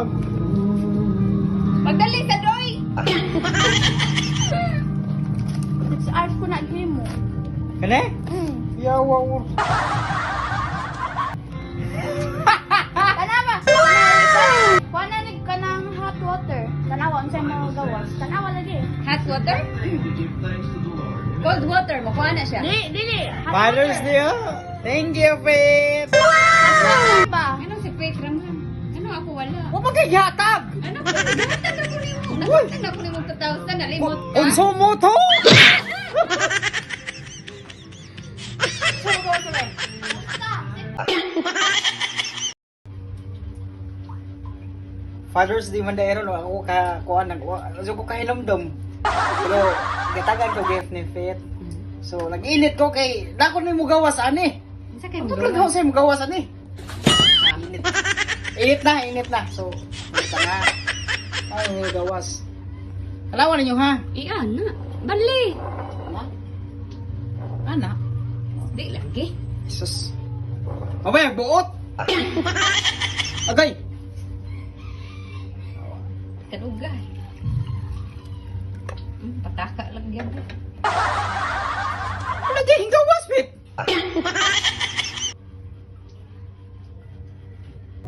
Tawag. Magdali sa doy. 6 hours ko na mo. Kani? Mm. Yawa wo. Tanawa. Kuha na ni kanang hot water. Tanawa unsay mga gawas. Tanawa lagi. Hot water? Cold water, makuha na siya. Dili, dili. Hot Father's water. Day, oh. Thank you, Faith. Hot water ba? Ano si Faith Raman? Ano ako wala? Wa man kay gihatag. Ano ko? Naghatag ako nimo. Naghatag ako nimo 2,000. Nalimot ka. Unsa mo to? Father's Day man dahil no ako ka kuan nag so ko kahinomdom. Pero gitagan ko gift ni Faith. So nag-init ko kay dako ni mo gawas ani. Unsa kay Ano mo? lang sa mo gawas ani? Init. Init na, init na. So, ito na. Ay, mo gawas. Alawan ninyo ha. Iya na. Bali. Ana? Ana? Di lagi. Jesus. Abay, buot! Agay! Kadugay. Pataka lang gyud. Ano di gawas, Pit?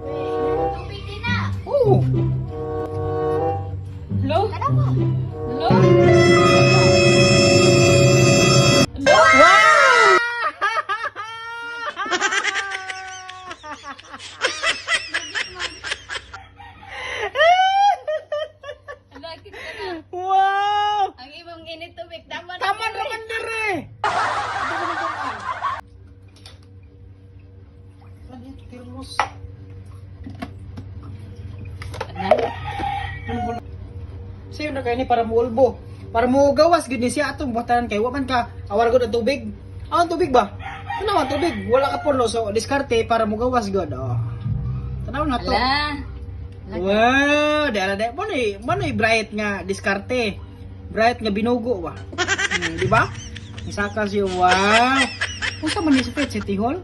Tubig din na. Oo. Hello? Tanawa. Hello? Hello? Wow! Hello, kita na. Wow! Ang imong init tubig tama na. Taman raman dire! Termos. Sayo na kayo ni para muulbo. Para mo gawas gid ni siya atong buhatan kay wa man ka awar gud ang tubig. Ah, ang tubig ba? Tanaw ang tubig, wala ka puno so diskarte para mo gawas gud. Oh. Tanaw na to. Ala. Wow, di ala di. Mo ni bright nga diskarte. Bright nga binugo ba. Di ba? Isaka siya, wow. Unsa man ni si Fet City Hall?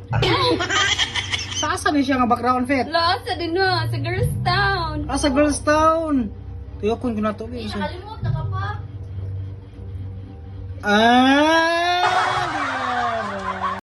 Sa asa ni siya nga background, Fet? Hello, sa din na, sa Girls Town. Ah, sa Girls Town. Tuyokon ko na to. Di eh. nakalimot na ka pa. Ah!